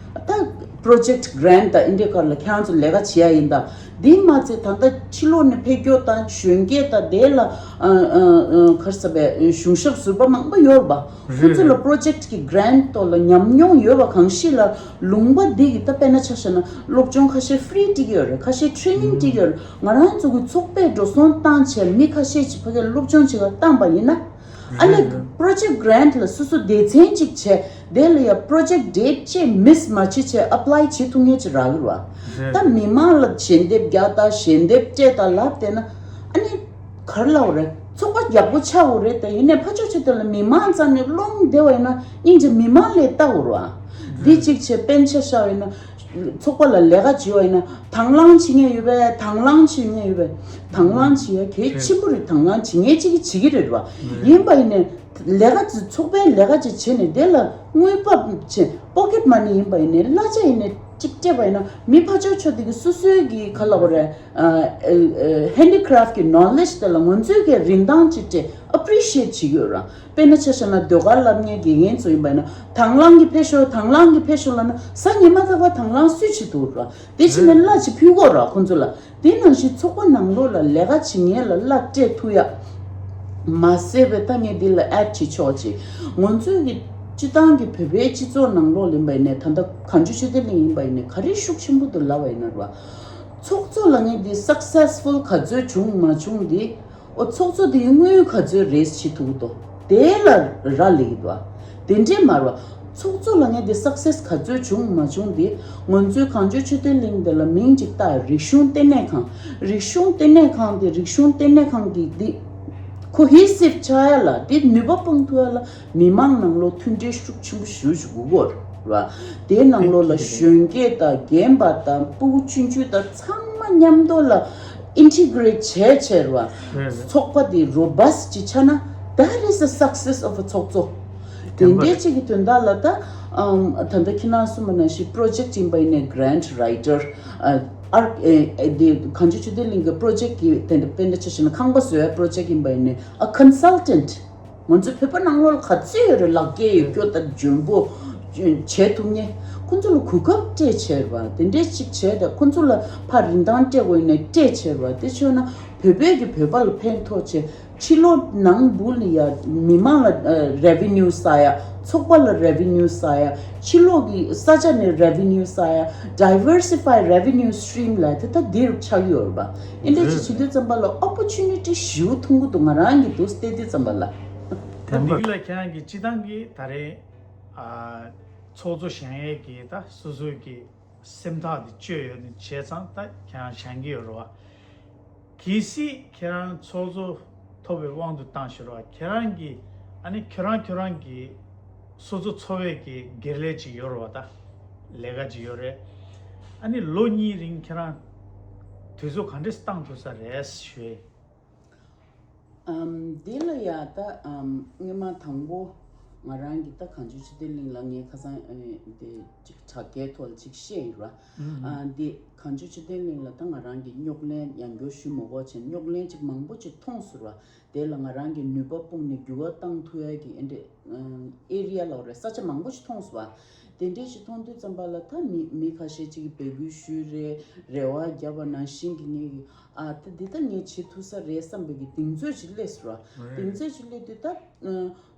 ད་པོ་རོ་ཇེག་ཊི་གྷ་རན་ཊི་དང་འདི་འདྲའི་སྐོར་ལ་ཁྱེད་རང་ཚོ་ལས་ཀ་བྱེད་ཡ་ཡིན་ད། འདི་མ་ཚད་ད་ལྟ་ཕྱི་ལོགས་ནས་ཕེབས་མཁན་དང་གཞོན་སྐྱེས་དང་དེ་ལ་ཨ་ཨ་ཨ་ག་རེ་ཟེར་བའི་གཞུང་ཞབས་ཟུར་པ་མང་པོ་ཡོད་རེད་པ། ཁོ་ཚོ་ལ་པོ་རོ་ཇེག་ཊི་གི་གྷ་རན་ཊི་ཐོག་ལ་ཉམས་མྱོང་ཡོད་པ་གང་ཞིག་ལ་ལུང་པ་འདི་གི་ད་དཔེར་ན་ཆ་བཞག་ན་སློབ་སྦྱོང་ཁ་ཤས་ཧྥི་རི་སྤྲད་ཀྱི་ཡོད་རེད། ཁ་ཤས་ཊི་རེ་ནིང་སྤྲད་ཀྱི་ཡོད་རེད། ང་རང་ཚོ་གི་ཚོགས་པས་འགྲོ་སོང་བཏང་བྱས་མི་ཁ་ཤས་ཅིག་ཕ་གིར་སློབ་སྦྱོང་བྱེད་གར་བཏང་པ་ཡིན་ན། ཨ་ནི་པོ་རོ་ཇེག་ཊི་གྷ་རན་ཊི་ལ་སོ་སོ་སྡེ་ཚན་ཅིག་བྱས་དེ་ལ་ཡ་པོ་རོ་ཇེག་ཊི་ཌེ་ཊི་ཅིག་མིས་མ་བྱེད་བྱས་ཨེབ་ལའི་བྱེད་ཐུབ་མཁན་ཅིག་རག་གི་རེད་བ། ད་མི་མང་ལ་ཞལ་འདེབས་རྒྱག་ད་ཞལ་འདེབས་སྤྲད་ད་ལབ་བསྡད་ན་ཨ་ནི་ག་རེ་ལབ་དགོས་རེད། ཚོགས་པ་ཡག་པོ་ཆགས་དགོས་རེད། དེ་ཡིན་ནའི་ཕར་ཕྱོགས་ཕྱོགས་དེ་ལ་མི་མང་རྩ་ནས་སློང་བསྡད་པ་ཡིན་ན་སྙིང་རྗེ་མི་མང་ལ་ལྟ་དགོས་རེད་བ། འདི་གཅིག་བྱས་དཔེར་ན་ཆ་བཞག་པ་ཡིན་ན། ཚོགས་པ་ལ་ལས་ཀ་བྱེད་པ་ཡིན་ན་དང་བླངས་བྱེད་མཁན་ཡོད་པས། དང་བླངས་བྱེད་མཁན་ཡོད་པས། དང་བླངས་བྱེད་ཡ་གལ་ཆེན་པོ་རེད། དང་བླངས་བྱེད་མཁན་གཅིག་གིས་བྱེད་ཀྱི་རེད་བ། ཡིན་པ་ཡིན་ནའི་ལས་ཀ་ཅིག་ཚོགས་པའི་ལས་ཀ་ཅིག་བྱེད་ནས་དེ་ལ་དངུལ་འབབ་བྱེད། པོ་ཀེད་མ་ནི་ཡིན་པ་ཡིན་ནའི་གླ་ཆ་ཡིན་ནའི་གཅིག་སྤྲད་པ་ཡིན་ན་མི་ཕར་ཕྱོགས་ཕྱོགས་དེ་གི་སོ་སོའི་གི་ག་ལབ་དགོས་རེད། ཧེན་ཌི་ཀ་རབ་ཀྱི་ནོ་ལེཇ་དེ་ལ་ང་ཚོའི་གི་རིན་ཐང་ཅིག་སྤྲད། ཨེ་པི་རི་ཤི་ཨེཊ་བྱེད་ཀྱི་ཡོད་ར། དཔེར་ན་ཆ་བཞག་ན་ཟློས་གར་བསླབ་མཁན་དགེ་རྒན་ཚོ་ཡིན་པ་ཡིན་ན་དང་བླངས་ཀྱིས་ཕེབས་ཤོག་དང་བླངས་ཀྱིས་ཕེབས་ཤོག་ལབ་ན་གཟའ་ཉི་མ་རྟག་པར་དང་བླངས་སུས་བྱེད་ཐུབ་ར། དེ་བྱས་ནས་གླ་ཅིག་ཕུལ་དགོས་ར་ཁོང་ཚོ་ལ། དེ་ནང་བཞིན་ཚོགས་པ་ནང་ལོགས་ལ་ལས་ཀ་བྱེད་མཁན་ལ་གླ་སྤྲད་ཐུབ་ཡ། མ་ཟད་པའི་ད་ངས་འདི་ལ་ཨེཌ་བྱེད་ཆོག་ཅིག་ང་ཚོའི་གི་སྤྱི་བཏང་གི་བོད་པའི་སྤྱི་ཚོགས་ནང་ལོགས་ལ་ཡིན་པ་ཡིན་ནའི་ད་ལྟ་གངས་ལྗོངས་ཆོས་ལྡན་གླིང་ཡིན་པ་ཡིན་ནའི་ག་རེ་ཤུགས་ཆེན་པོ་འདུག་ལབ་པ་ཡིན་ན་ར། ཚོགས་གཙོ་ལབ་མཁན་འདི་སག་སེ་སི་ཕུལ་ག་ཚོད་བྱུང་མ་བྱུང་འདི། ཨོ་ཚོགས་གཙོ་དེའི་དངུལ་ག་ཚོད་རེས་བྱེད་ཐུབ་འདུག་དེ་ལ་རག་ལས་ཀྱི་འདུག་དེ་འདྲས་མ་རེད་བ། ཚོགས་གཙོ་ལབ་མཁན་དེ་སག་སེ་སི་ག་ཚོད་བྱུང་མ་བྱུང་དེ་ང་ཚོའི་གངས་ལྗོངས་ཆོས་ལྡན་གླིང་དེ་ལ་མིང་གཅིག་བཏགས། རིག་གཞུང་ལྟེ་གནས་ཁང་། རིག་གཞུང་ལྟེ་གནས་ཁང་དེ་རིག་གཞུང་ལྟེ་གནས་ཁང་གི་དེ་ཀོ་ཧེ་སིབ་ཆགས་ཡ་ལ་དེ་ནུས་པ་སྤུངས་ཐུབ་ཡ་ལ་མི་མང་ནང་ལོགས་མཐུན་སྒྲིལ་ཤུགས་ཆེན་པོ་ཞུ་ཞུ་དགོས་རེད་བ། དེའི་ནང་ལོགས་ལ་གཞོན་སྐྱེས་དང་རྒན་པ་དང་ཕྲུ་གུ་ཆུང་ཆུང་དང་ཚང་མ་མཉམ་དུ་ལ་ཨིན་ཊི་གྷི་རེཊ་བྱས་བྱས་ར། རེད་རེད། ཚོགས་པ་དེ་རོ་བ་སི་ཊི་ཅིག་ཆགས་ན་that is the success of a ཚོགས་གཙོ། དེ་བདེན་པ་འདྲའི་རེད། ཅིག་གི་དོན་དག་ལ་ད་ཨམ་ད་ལྟ་ཁྱེད་རང་གསུངས་པ་ནང་བཞིན་པོ་རོ་ཇེཀ་ཡིན་པ་ཡིན་ནའི་གྷི་རེནཊ་རའི་ཊར། ཨ་ཨར་ཨེ་ཨེ་དེ་གངས་ལྗོངས་ཆོས་ལྡན་གླིང་གི་པོ་རོ་ཇེཀ་གི་དེ་འདྲ་དཔེར་ན་ཆ་བཞག་ན་ཁང་པ་བཟོ་ཡ་པོ་རོ་ཇེཀ་ཡིན་པ་ཡིན་ནའི་ཨ་ཀོན་སལ་ཊེན་ཊི། ང་ཚོ་བོད་པ་ནང་ལོགས་ལ་ག་ཚོད་ཡོད་རེད། ལག་སྐྱེས་ཡོད་རྒྱུ་དང་འཇོན་པོ་བྱེད་ཐུབ་མཁན། ཁོང་ཚོ་ལ་གོ་སྐབས་སྤྲད་བྱས་རེད་བ། དེ་འདྲས་ཅིག་བྱས་ཏེ་ཁོང་ཚོ་ལ་ཕར་རིན་ཐང་སྤྲད་དགོས་ཡིན་ན་སྤྲད་བྱས་རེད་བ། དེ་བྱས་ན་བོད་པས་ཀྱི་བོད་པ་ལ་ཕན་ཐོགས་བྱས། ཕྱི་ལོགས་ནང་སྦུག་ལ་ཡ་མི་མང་ལ་རེ་ཝེ་ནིའུ་བསགས་ཡ། ཚོགས་པ་ལ་རེ་ཝེ་ནིའུ་བསགས་ཡ། ཕྱི་ལོགས་ཀྱི་ས་ཆ་ནས་རེ་ཝེ་ནིའུ་བསགས་ཡ། ཌའི་ཝར་སི་ཕའི་རེ་ཝེ་ནིའུ་སི་ཊི་རིམ་ལབ་དེ་ད་འདིར་ཆགས་ཡོད་རེད་པ། ཨེ་འདྲ་ཅིག་བྱེད་དུས་ཙམ་པ་ལ་ཨོ་པོར་ཅུ་ནི་ཊི་ཞེ་པོ་མཐོང་གི་འདུག་ང་རང་གི་འདུག་བལྟས་དུས་ཙམ་པ་ལ། ད་འདི་ལ་ཁྱེད་རང་གི་སྤྱི་བཏང་གི་ད་རེས་ཨ་ཚོགས་གཙོ་བཞེངས་ཡས་ཀྱི་ད་སོ་སོའི་གི་སེམས་ཐག་དེ་གཅོད་ཡོད་ནི་བྱས་ཙང་ད་ཁྱེད་རང་བཞེངས་ཀྱི་ཡོད་རེད་བ། གལ་སྲིད་ཁྱེད་རང་ཚོགས་གཙོ་ཐོབ་པའི་དབང་དུ་བཏང་ཞུ་རོགས། ཁྱེད་རང་གི་ཨ་ནི་ཁྱོད་རང་ཁྱོད་རང་གི་སོ་སོ་འཚོ་བའི་གི་སྒེར་ལས་ཅིག་ཡོད་རེད་བ། ད་ལས་ཀ་ཅིག་ཡོད་རེད། ཨ་ནི་ལོ་གཉིས་རིང་ཁྱེད་རང་དུས་ཚོད་ག་འདྲས་བཏང་ཐུབ་ས་རེད་ཞུ་ཡས། ཨམ་འདི་ལ་ཡ་ད་ཨམ་སྔོན་མ་དང་པོ་ང་རང་གི་ད་གངས་ལྗོངས་ཆོས་ལྡན་གླིང་ལ་ངས་ཁ་སང་ཨ་ནི་དེ་ཅིག་དྲ་རྒྱའི་ཐོག་ལ་ཅིག་བཤད་ཡིན་ར། ཨ་འདི་གངས་ལྗོངས་ཆོས་ལྡན་གླིང་ལ་ད་ང་རང་གི་རྙོག་གླེང་ཡང་བསྐྱར་ཞུ་མ་དགོས་བྱས་རྙོག་གླེང་ཅིག་མང་པོ་ཅིག་མཐོང་སོང་ར། དེ་ལ་ང་རང་གི་ནུས་པ་སྤུངས་ནས་འགྱུར་བ་བཏང་ཐུབ་ཡ་གི་ཨེ་འདྲ་ཨེ་རི་ཡ་ལབ་རེད། ས་ཆ་མང་པོ་ཞིག་མཐོང་སོང་བ། དེ་འདྲས་ཞིག་མཐོང་དུས་ཙམ་པ་ལ་ད་མི་མི་ཁ་ཤས་ཅིག་གིས་འབོད་སྐུལ་ཞུས་རེད། རེ་བ་བརྒྱབ་པ་ནང་བཞིན་གྱི་ངས་ཀྱི་ཨ་ད་འདི་ད་ངས་བྱེད་ཐུབ་ས་རེད་བསམ་པའི་གི་གདེང་ཚོད་ཅིག་སླེབས་སོང་ར། གདེང་ཚོད་ཅིག་སླེབས་དུས་ད་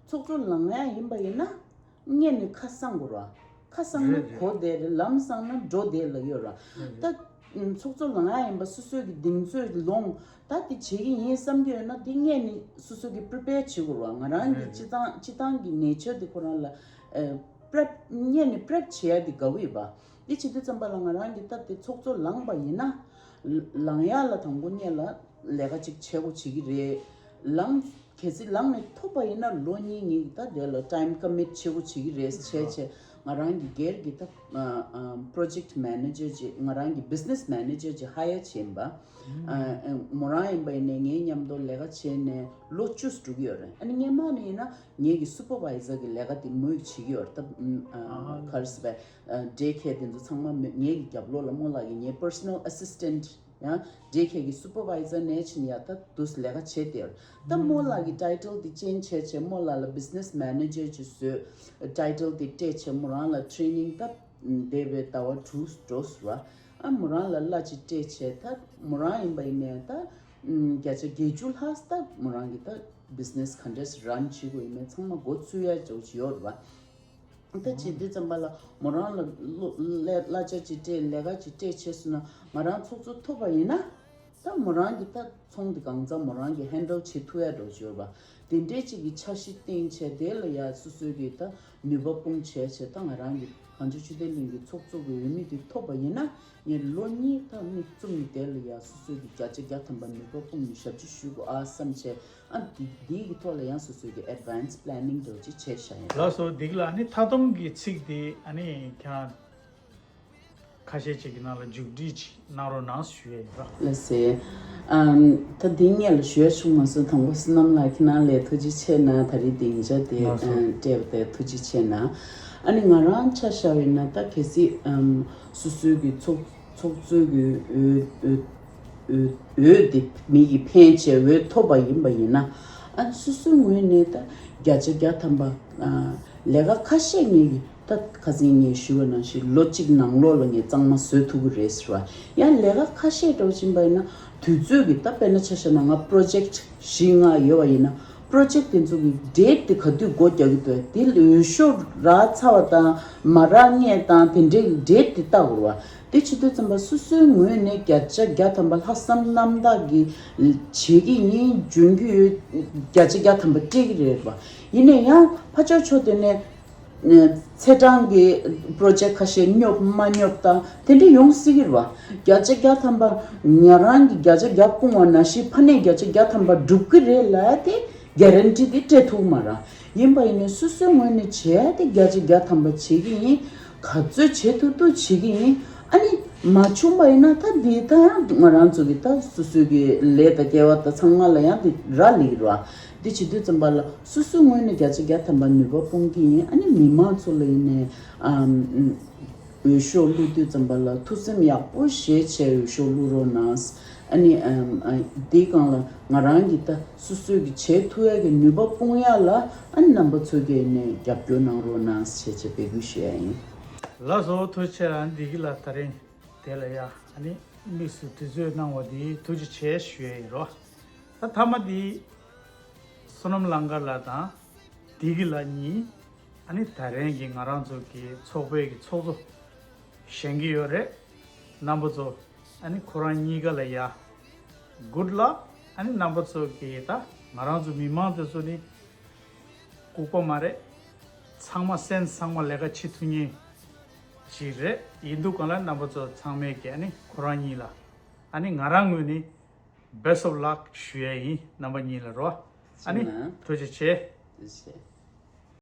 ཚོགས་གཙོ་ལངས་ཡ་ཡིན་པ་ཡིན་ན། སྔོན་ནས་ཁ་གསང་དགོས་ར། ཁ་གསང་ན་རེད་རེད། གོ་བདེ་རེད། ལམ་གསང་ན་འགྲོ་བདེ་ལབ་ཡོད་ར། རེད་རེད། ད་ཚོགས་གཙོ་ལངས་ཡ་ཡིན་པ་སོ་སོའི་གི་གདེང་ཚོད་ལོངས། ད་དེ་བྱེད་ཀྱི་ཡིན་བསམ་གྱི་ཡོད་ན་དེ་སྔོན་ནས་སོ་སོ་གི་པི་རི་པེར་བྱེད་དགོས་ར། ང་རང་གི་རེད་རེད། སྤྱི་བཏང་སྤྱི་བཏང་གི་ནེ་ཅར་དེ་ཁོ་རང་ལ་པི་རེབ་སྔོན་ནས་པི་རེབ་བྱེད་ཡ་དེ་དགའ་བོ་ཡོད་པ། དེ་བྱེད་དུས་ཙམ་པ་ལ་ང་རང་གི་ད་དེ་ཚོགས་གཙོ་ལངས་པ་ཡིན་ན། ལངས་ཡ་ལ་དང་པོ་སྔོན་ལ་ལས་ཀ་ཅིག་བྱེད་དགོས་བྱེད་ཀྱི་རེད། ལངས། གལ་སྲིད་ལངས་ནས་ཐོབ་པ་ཡིན་ན་ལོ་གཉིས་ངས་ད་དེ་ལ་ཊའིམ་ཀོ་མིཊ་བྱེད་དགོས་བྱེད་ཀྱི་རེད་བྱས་བྱས། ང་རང་གི་སྒེར་གྱི་ད་པོ་རོ་ཇེཀཊ་མེ་ནེ་ཇར་ཅིག་ང་རང་གི་བི་ཛི་ནེ་སི་མེ་ནེ་ཇར་ཅིག་ཧ་ཡར་བྱས་ཡིན་པ། མོ་རང་ཡིན་པ་ཡིན་ནའི་ངའི་མཉམ་དུ་ལས་ཀ་བྱས་ནས་ལོ་བཅུ་འགྲོ་གི་ཡོད་རེད། ཨ་ནི་སྔོན་མ་ནས་ཡིན་ན་ངེད་ཀྱི་སུ་པར་ཝའི་ཛར་གྱི་ལས་ཀ་དེ་མོས་བྱེད་ཀྱི་ཡོད་རེད། ད་ག་རེ་ཟེར་བས་ཌེ་ཁེར་དེ་ཚོ་ཚང་མ་མོས་ངེད་ཀྱི་རྒྱབ་ལོགས་ལ་རྨོ་ལགས་ཀྱིས་ངའི་པར་སོ་ནལ་ཨེ་སི་སི་ཊེན་ཊི། ཡང་ཌེ་ཁེར་གྱི་སུ་པར་ཝའི་ཛར་ནས་ཕྱིན་ཡ་ད་དུས་ལས་ཀ་བྱེད་དེ་ཡོད། ད་རྨོ་ལགས་ཀྱི་ཊའི་ཊལ་དེ་ཅེན་ཇི་བྱས་བྱས་རྨོ་ལགས་ལ་བི་ཛི་ནེ་སི་མེ་ནེ་ཇར་ཅིག་བཟོས། ཊའི་ཊལ་དེ་སྤྲད་བྱས་མོ་རང་ལ་ཊེ་རེ་ནིང་ད་འདས་པའི་ཟླ་བ་དྲུག་འགྲོ་སོང་ར། ཨ་མོ་རང་ལ་གླ་ཅིག་སྤྲད་བྱས་ད་མོ་རང་ཡིན་པ་ཡིན་ནའི་ད་བརྒྱ་ཆ་བརྒྱད་ཅུ་ལྷག་ད་མོ་རང་གི་ད་བི་ཛི་ནེ་སི་ག་འདྲས་རན་བྱེད་དགོས་ཡིན་མིན་ཚང་མ་འགོ་ཚུགས་ཡ་ཅིག་ཡོད་ར། ད་བྱེད་དུས་ཙམ་པ་ལ་མོ་རང་ལ་བློ་ལས་གླ་ཆ་ཅིག་སྤྲད་ལས་ཀ་ཅིག་སྤྲད་བྱས་སོང་ན་ང་རང་ཚོགས་གཙོ་ཐོབ་པ་ཡིན་ན། ད་མོ་རང་གི་ད་ཚོང་དེ་གང་ཚང་མོ་རང་གིས་ཧེན་ཌལ་བྱེད་ཐུབ་ཡ་འགྲོ་ཞོར་བ། དེ་འདྲའི་ཅིག་གི་འཆར་གཞི་བཏིང་བྱས་དེ་ལ་ཡ་སོ་སོའི་གི་ད་ནུས་པ་སྤུངས་བྱས་བྱས་ད་ང་རང་གི་གངས་ལྗོངས་ཆོས་ལྡན་གླིང་གི་ཚོགས་གཙོ་གི་འོས་མི་དེ་ཐོབ་པ་ཡིན་ན་ངས་ལོ་གཉིས་ད་མིག་བཙུམ་ནས་དེ་ལ་ཡ་སོ་སོའི་གི་བརྒྱ་ཆ་བརྒྱ་ཐམ་པ་ནུས་པ་སྤུངས་ནས་ཞབས་ཕྱི་ཞུ་དགོས་ཨ་བསམ་བྱས། ཨ་འདི་འདི་གི་ཐོག་ལ་ཡང་སོ་སོའི་གི་ཨེཌ་ཝན་སི་པི་ལེ་ནིང་འདྲ་ཅིག་བྱས་བཞག་ཡིན། ལགས་སོ། འདི་ག་ལ་ཨ་ནི་མཐའ་སྡོམ་གྱི་ཚིག་འདི་ཨ་ནི་ཁྱེད་རང་ ཁ་ཤས་ཅིག་གི་ནང་ལ་མཇུག་སྒྲིལ་ཅིག་གནང་རོགས་གནང་ཞུ་ཡས་ཡིན་པ། ལགས་སེ། ཨམ། ད་འདི་སྔོན་ལ་ཞུ་ཡ་བྱུང་མ་སོང་། དང་པོ་བསོད་ནམས་ལགས་ཁྱེད་རང་ལ་ཐུགས་རྗེ་ཆེ་གནང་། ད་རེས་སྡིངས་ཆ་དེ་ལགས་སོ། ཨ་སྤྲད་པ་དེ་ཐུགས་རྗེ་ཆེ་གནང་། ཨ་ནི་ང་རང་ཆ་བཞག་པ་ཡིན་ན་ད་གལ་སྲིད་ཨམ་སོ་སོའི་གི་ཚོགས་ཚོགས་གཙོའི་གི་འོས་འོས་འོས་འོས་དེ་མི་གིས་འཕེན་བྱས་འོས་ཐོབ་པ་ཡིན་པ་ཡིན་ན། ཨ་ནི་སོ་སོའི་ངོས་ནས་ད་བརྒྱ་ཆ་བརྒྱ་ཐམ་པ་ཨ་ལས་ཀ་ཁ་ཤས་ངས་ཀྱི་ད་ཁ་སང་ངས་ཞུས་པ་ནང་བཞིན་ལོ་གཅིག་ནང་ལོགས་ལ་ངས་གཙང་མ་བཟོ་ཐུབ་ཀྱི་རེད་ཟེར་བ། ཡང་ལས་ཀ་ཁ་ཤས་འགྲོ་བཞིན་པ་ཡིན་ན་དུས་ཚོད་ཀྱི་ད་དཔེར་ན་ཆ་བཞག་ན་ང་པྲོ་ཇེཀ་བཞི་ལྔ་ཡོད་པ་ཡིན་ན་པྲོ་ཇེཀ་དེ་ཚོ་གི་ཌེ་ཊི་དེ་ག་དུས་སྒོ་རྒྱག་གི་འདུག་དེ་འོས་ཤོག་རག་ཚར་བ་དང་མ་རག་ངེས་དང་དེ་འདྲའི་ཌེ་ཊི་དེ་བལྟ་དགོས་རེད་བ། དེ་བྱེད་དུས་ཙམ་པ་སོ་སོའི་ངོས་ནས་བརྒྱ་ཆ་བརྒྱ་ཐམ་པ་ལྷག་བསམ་རྣམ་དག་གིས་བྱེད་ཀྱི་ཡིན། འཇོན་གྱི་ཡོད། བརྒྱ་ཆ་བརྒྱ་ཐམ་པ་སྤྲད་ཀྱི་རེད་བ། ཡིན་ན་ཡང་ཕར་ཕྱོགས་ཕྱོགས་དེ་ནས་ཚེས་གྲངས་ཀྱི་པྲོ་ཇེཀ་ཁ་ཤས་སྙོབ་མ་སྙོབ་དང་དེ་འདྲ་ཡོང་སྲིད་ཀྱི་རེད་བ། བརྒྱ་ཆ་བརྒྱ་ཐམ་པ་ང་རང་གིས་བརྒྱ་ཆ་བརྒྱ་སྤུངས་པ་ནང་བཞིན་ཕ་ནས་བརྒྱ་ཆ་བརྒྱ་ཐམ་པ་འགྲུབ་ཀྱི་རེད་ལབ་ཡ་དེ་གེ་རན་ཊི་དེ་སྤྲད་ཐུབ་མ་རེད། ཡིན་པ་ཡིན་ནའི་སོ་སོའི་ངོས་ནས་བྱེད་ཡ་དེ་བརྒྱ་ཆ་བརྒྱ་ཐམ་པ་བྱེད་ཀྱི་ཡིན། ག་ཚོད་བྱེད་ཐུབ་ཐུབ་བྱེད་ཀྱི་ཡིན། ཨ་ནི་མ་བྱུང་པ་ཡིན་ན་ད་འདི་ད་ཡང་ང་རང་ཚོ་གི་ད་སོ་སོའི་གི་ལས་དང་སྐལ་བ་དང་ཚང་མ་ལ་ཡང་དེ་རག་ལས་ཀྱི་རེད་བ། འདི་བྱེད་དུས་ཙམ་པ་ལ་སོ་སོའི་ངོས་ནས་བརྒྱ་ཆ་བརྒྱ་ཐམ་པ་ནུས་པ་སྤུངས་ཀྱི་ཡིན། ཨ་ནི་མི་མང་ཚོ་ལ་ཡིན་ནའི་ཨམ། འོས་ཤོག་བླུགས་དུས་ཙམ་པ་ལ་ཐུགས་སེམས་ཡག་པོ་བཞེས་བྱས་འོས་ཤོག་བླུགས་རོགས་གནང་། ཨ་ནི་ཨམ། ཨ། དེའི་སྒང་ལ་ང་རང་གིས་ད་སོ་སོས་ཀྱི་བྱེད་ཐུབ་ཡ་གི་ནུས་པ་སྤུངས་ཡ་ལ་ཨ་ནི་རྣམ་པ་ཚོ་གིས་ནས་རྒྱབ་སྐྱོར་གནང་རོགས་གནང་ཞེས་བྱས་འབོད་སྐུལ་ཞུ་ཡ་ཡིན། ལགས་སོ། ཐུགས་རྗེ་ཆེ། ཨ་ནི་འདི་གི་ལ་ད་རིང་དེ་ལ་ཡ་ཨ་ནི་དམིགས་སུ་དུས་ཚོད་གནང་བ་འདི་ཐུགས་རྗེ་ཆེ་ཞུ་ཡ་ཡིན་རོ། ད་མཐའ་མ་འདི་བསོད་ནམས་གླང་དཀར་ལགས་དང་བདེ་སྐྱིད་ལགས་གཉིས་ཨ་ནི་ད་རིང་གི་ང་རང་ཚོ་གི་ཚོགས་པའི་གི་ཚོགས་གཙོ་བཞེངས་ཀྱི་ཡོད་རེད། རྣམ་པ་ཚོ་ཨ་ནི་ཁོ་རང་གཉིས་ཀ་ལ་ཡ་གུཌ་ལག་ཨ་ནི་རྣམ་པ་ཚོ་གི་ད་ང་རང་ཚོ་མི་མང་དེ་ཚོ་ནི་ལྐུགས་པ་མ་རེད། ཚང་མ་སེམས་ཚང་མ་ལས་ཀ་བྱེད་ཐུབ་མཁན་ཞིག་རེད། ཡིན་དུས་གང་ལ་རྣམ་པ་ཚོ་ཚང་མས་ཀྱི་ཨ་ནི་ཁོ་རང་གཉིས་ལ་ཨ་ནི་ང་རང་ངོས་ནས་Best of luck ཞུ་ཡ་ཡིན། རྣམ་པ་གཉིས་ལ་རོ། ཨ་ནི་ཐུགས་རྗེ་ཆེ། ཐུགས་རྗེ་ཆེ།